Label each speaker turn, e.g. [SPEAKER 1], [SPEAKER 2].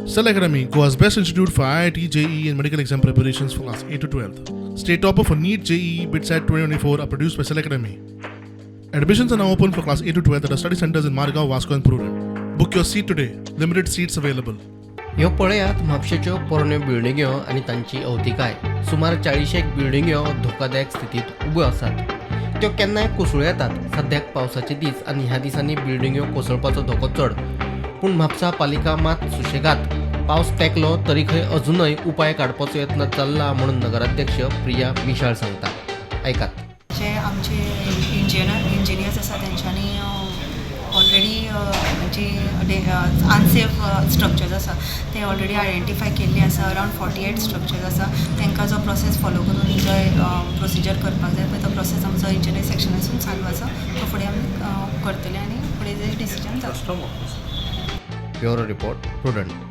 [SPEAKER 1] Cell Academy, Goa's best institute for IIT, JEE, and medical exam preparations for class 8 to 12. State topper for NEET, JEE, BITSAT 2024 are produced by Cell Academy. Admissions are now open for class 8 to 12 at our study centers in Margao, Vasco, and Prudent. Book your seat today. Limited seats available.
[SPEAKER 2] ह्यो पळयात म्हापशेच्यो पोरण्यो बिल्डिंग्यो आनी तांची अवतिकाय. सुमार चाळीशेक बिल्डिंग्यो धोकादायक स्थितींत उब्यो आसात. त्यो केन्नाय कोसळूं येतात. सद्याक पावसाचे दीस आनी ह्या दिसांनी बिल्डिंग्यो कोसळपाचो धोको चड. पूण म्हापसा पालिका मात सुशेगात. पावस तेंकलो तरी खंय अजुनय उपाय काडपाचो यत्न चल्ला म्हणून नगराध्यक्ष प्रिया मिशाळ सांगता. आयकात.
[SPEAKER 3] जे आमचे इंजिनियर्स आसा, तेंच्यांनी ऑलरेडी जी अनसेफ स्ट्रक्चर्स आसा ते ऑलरेडी आयडेंटिफाय केल्ली आसा. अरावंड 48 स्ट्रक्चर्स आसा. तांकां जो प्रोसेस फॉलो करून जे प्रोसिजर करपाक जाय पळय, तो प्रोसेस आमचो इंजिनियर सेक्शनासून चालू आसा. तो फुडें आमी करतले आनी फुडें जे डिसिजन जातलो.
[SPEAKER 2] Bureau report, Prudent.